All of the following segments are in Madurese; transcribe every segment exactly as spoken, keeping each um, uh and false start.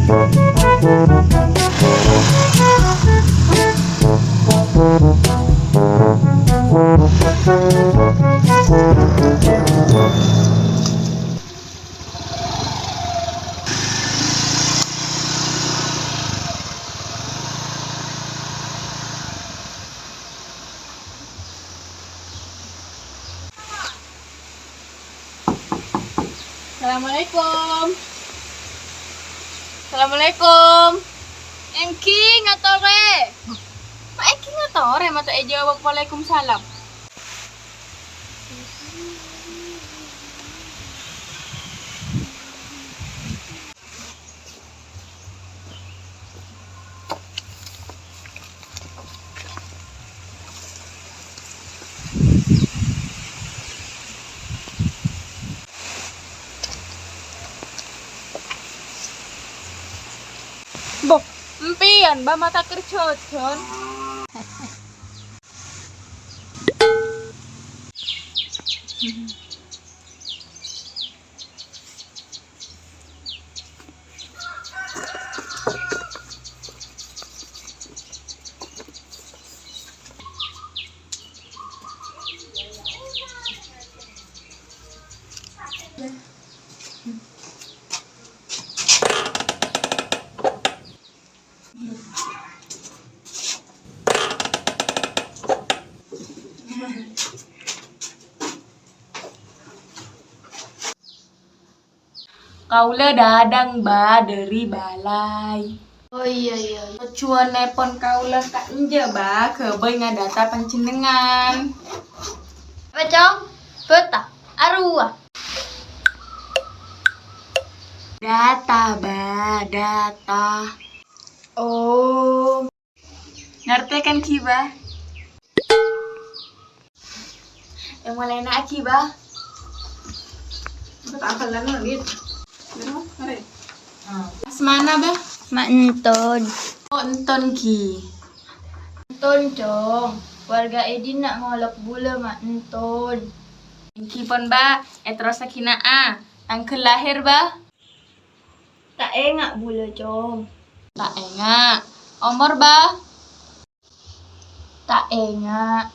Assalamualaikum. Assalamualaikum. Èngghi ngatorè. Ma' èngghi ngatorè, ma' ta' èjâwâb waalaikumsalam. Mbok, empèyan, Mbah, ma' ta' kerjhâ, Jon. Kaulâ dhâdhâng, Mbah, dhâri bâlâi. Oh, iyâ, iyâ. Tojjhuwânnèpon kaulâ ka'enjâ, Mbah, ghâbây ngadâta panjhennengngan. Apa, Cong? Bâta? Arowa? Data, Mbah, data. Oh. Ngartè kan, ghi, Mbah? Èmolaèna aghi, Mbah. Asmana, Mbah? Ma' Enton. Oh, Enton, ghi. Enton, Cong. Warga è dinna' ngolok bulâ Ma' Enton. Èngghi pon, Mbah. Èterrossaghi na'a. Tangghâl lahèr, Mbah? Ta' enga' bulâ, Cong. Ta' enga'. Omor, Mbah? Ta' enga'.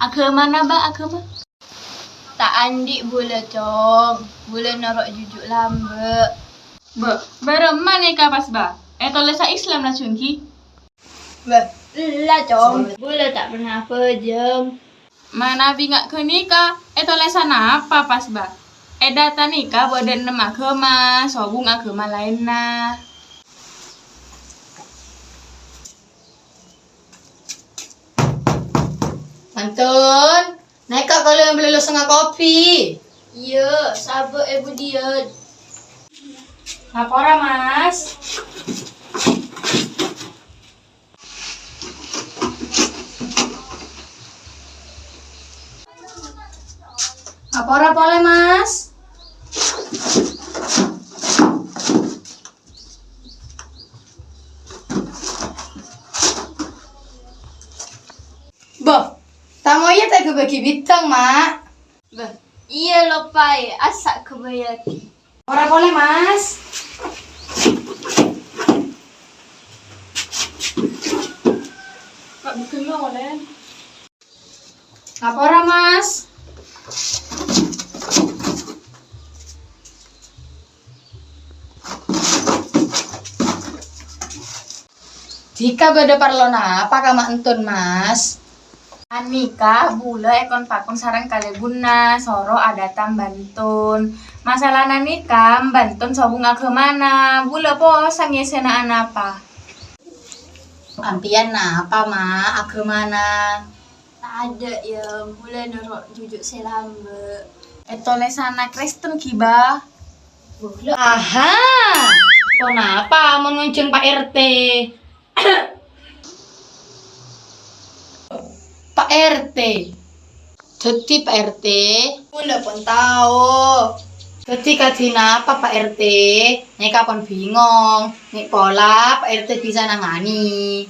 Aghâmana, Mbah, aghâma? Ta' andi' bulâ, Cong. Bulâ noro' jhuju' lambâ'. Mbah, bârâmma nèka pas, Mbah? Ètolèsa Islam laju èngghi? Mbah, ella, Cong. Bulâ ta' pernah abhâjâng. Manabi nga' ghânèka, ètolèsa napa pas, Mbah? È data nèka bâdâ ennem aghâma, sobung aghâma laènna. Mantun, nèka kaulâ mèmbelli lossèngnga kopi. Iyâ, sabâ' è budiyân. Ngapora, Mas. Ngapora polè, Mas. Bo, tamoyya ta' èghâbâyaghi bhidhâng, Ma'? Bâh, iyâ, loppaè, assa' ghâbâyaghi. Ora polè, Mas. Kak, bhidhâng polè. Apa ora, Mas? Dhika bâdâ parlo napa ka Ma' Entun, Mas? Anèka bulâ èkon-pakon sareng kalèbunna, soro adâta' Mbah Entun. Masalana nèka Mbah Entun sobung aghâmana, bulâ posang ngèssèna anapa. Sampèyan napa, Ma', aghâmana? Tadâ', yâ, bulâ noro' jhuju' sè lambâ'. Ètolèsana Kristen, ghi, Bah. Aha! Ponapa mon ngonjhâng Pa' R T? Pa' R T. Dhâddhi, Pa' R T. Kaulâ pon tao. Dhâddhi kadhi napa, Pa' R T? Nèka pon bingong. Mè' pola Pa' R T bisa nangani.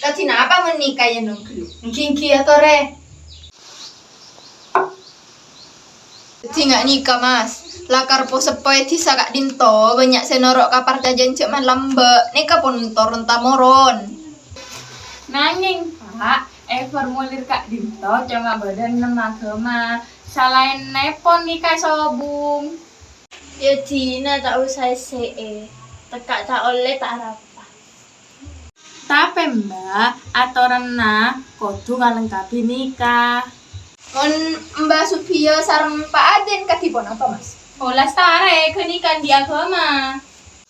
Kadhi napa mon nèka, yâ, Nongghu? Èngghi, èngghi, atorè. Dhâddhi nga' nèka, Mas, lakar po-seppo è dhisa ka'dinto bânnya' sè noro' kaparcajâân jhâman lambâ', nèka pon toron-tamoron. Nangèng, Pa', è formulir ka'dinto coma bâdâ ennem aghâma, salaènnèpon nèka sobung. Yâ, Dina, ta' osa èssè'è. Tekka' ta' ollè ta' arapa. Tapè, Mbah, atoranna kodhu ngalengkabi nèka. Mon Mbah Subiyo sareng Pa' Adin kadhi ponapa, Mas? Olastarè ghânèka andi' aghâma.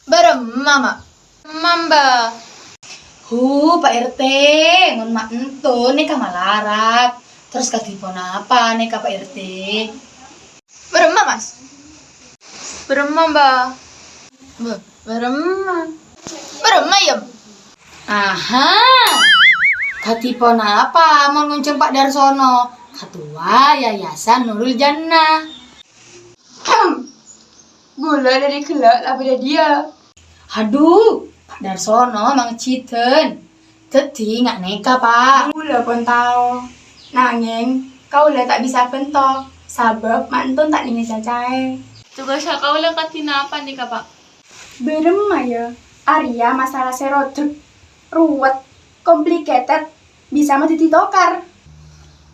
Bârâmma, Ma'? Mamba. Hu, Pa' R T, mon ma' ènto nèka malarat. Terros kadhi ponapa nèka, Pa' R T? Bârâmma, Mas? Bârâmma, Mbah? Bâ-, bârâmma? Bârâmma, yâ? Aha. Kadhi ponapa mon ngonjhâng Pa' Darsono, Katowa Yayasan Nurul Jannah? Ghulâ dâri ghellâ' la bâdâ dhiyâ. Adhu, Pa' Darsono mangjidan. Dhâddhi nga' nèka, Pa'. Ghulâ pon tao. Nangèng, kaulâ ta' bisa bhânto, sabâb ma' ènton ta' nèngalè cacaè. Tugassa kaulâ kadhi napa nèka, Pa'? Bârâmma, yâ? Arèya masalah sè rodek, ruwet, complicated, bisa madhâddhi tokar.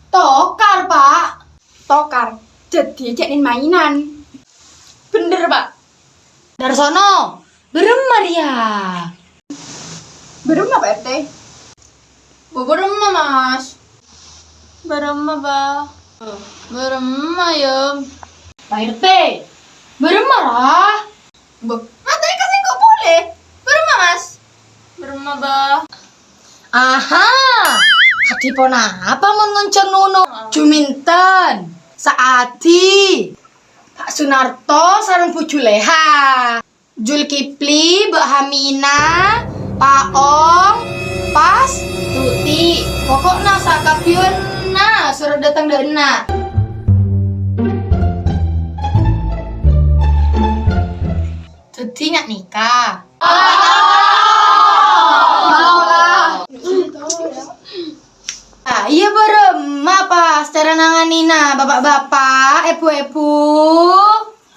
Tokar, Pa'? Tokar. Dhâddhi jhâ' nèn-maènan. Bhender, Pa'. Darsono, bârâmma rèya? Bârâmma, Pa' R T? Bu, bârâmma, Mas? Bârâmma, Ba? Bârâmma, Yom? Pa' R T, bârâmma, ra? Bu, matè ka sèngko' polè. Bârâmma, Mas? Bârâmma, Ba? Aha! Kadhi ponapa mon ngonjhâng Nunu? Juminten, Saadi, Pa' Sunarto sareng Bu Juleha. Julkipli, Mbak Hamina, Pak Ong, Pas, Tuti. Pokokna sakabbhiyanna soro dâteng dâ' enna'. Dhâddhi nga' nèka. Ah, iyâ, bârâmma pas cara nanganèna, Bapak-bapak, Èbhu-èbhu?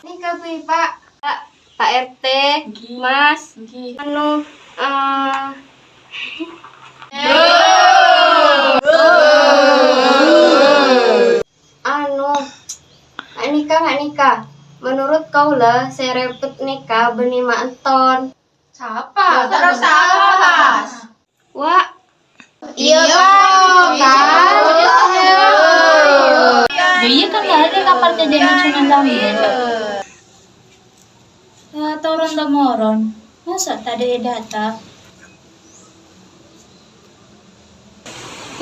Nèka, Bu, Pak. Pak R T, Ngghi. Mas, Ngghi. Anu, eh, anu, nga' nèka, nga' nèka. Menurut kaulâ, sè rèpèt nèka bânnè ma' ènton. Sapa? Terros sapa, Mas? Wa'. Iyâ, Pak. Iyâ, kan la arè kaparcajâna coma lambâ'. Yâ, toron-tamoron. Masa' tadâ' è data?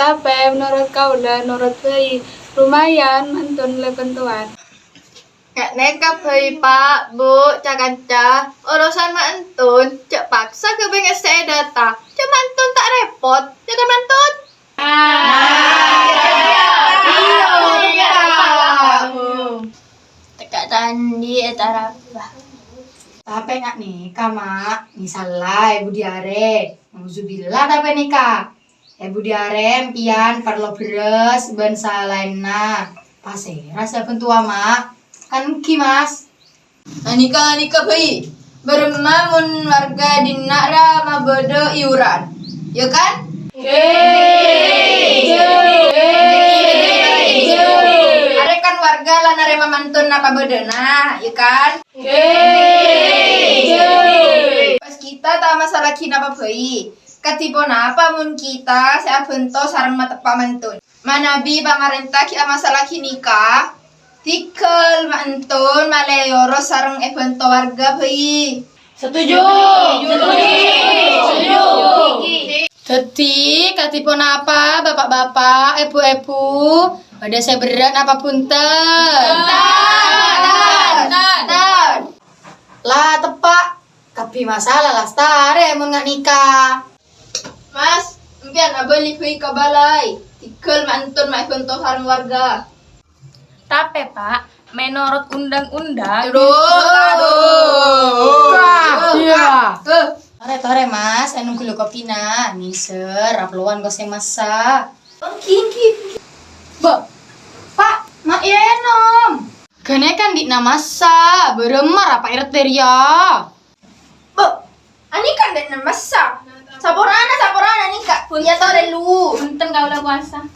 Tapè, menurut kaulâ, menurut bhâi, lumayan ma' ènton la bhântowan. Nga' nèka bhâi, Pa', Bu, ca-kanca, orosan ma' ènton, jhâ' paksa ghâbây ngèssè'è data. Jhâ' ma' ènton ta' rèpot, jhâ' ta' ma' ènton? Tekka' ta' andi' ètarapa. Tapè nga' nèka, Ma', misalla è budi arè. Nauzubillah tapè nèka. È budi arè empèyan parlo bherrâs bân salaènna. Pasèra sè abhântowa, Ma'? Kan ènggi, Mas? Nga' nèka, nga' nèka bhâi. Bârâmma mon warga dinna' ra mabâdâ iuran, yâ kan? Arè kan warga la narèma ma' ènton napa bâdâna, yâ kan? Pas kita ta' masala'aghi napa bhâi. Kadhi ponapa mon kita sè abhânto sareng mateppa' ma' ènton? Manabi pamarènta ghi' amasala'aghi nèka, tèghâl ma' ènton malè èoros sareng èbhânto warga bhâi. Setuju. Setuju. Dhâddhi, kadhi ponapa, Bapak-bapak, Èbhu-èbhu? Bâdâ sè berrâ' napa bhunten? Bhunten. Bhunten. La teppa'. Kabbhi masalah lastarè mon nga' nèka. Mas, empèyan abâli bhâi ka bâlâi. Tèghâl ma' ènton ma' èbhânto sareng warga. Tapè, Pak, menurut undang-undang. Aduh, aduh. Wah, iya. Eh, torè, torè, Mas, ènom ghâllu kopina. Nèser, aplowan kosè massa. Ènggi, ènggi. Bo, Pak, ma' ènom. Ghânèka andi'na massa, bârâmma ra Pa' R T rèya? Bu, anèka andi'na massa. Saporana, saporana nèka. Iyâ, torè lu. Bhunten, kaulâ puasa.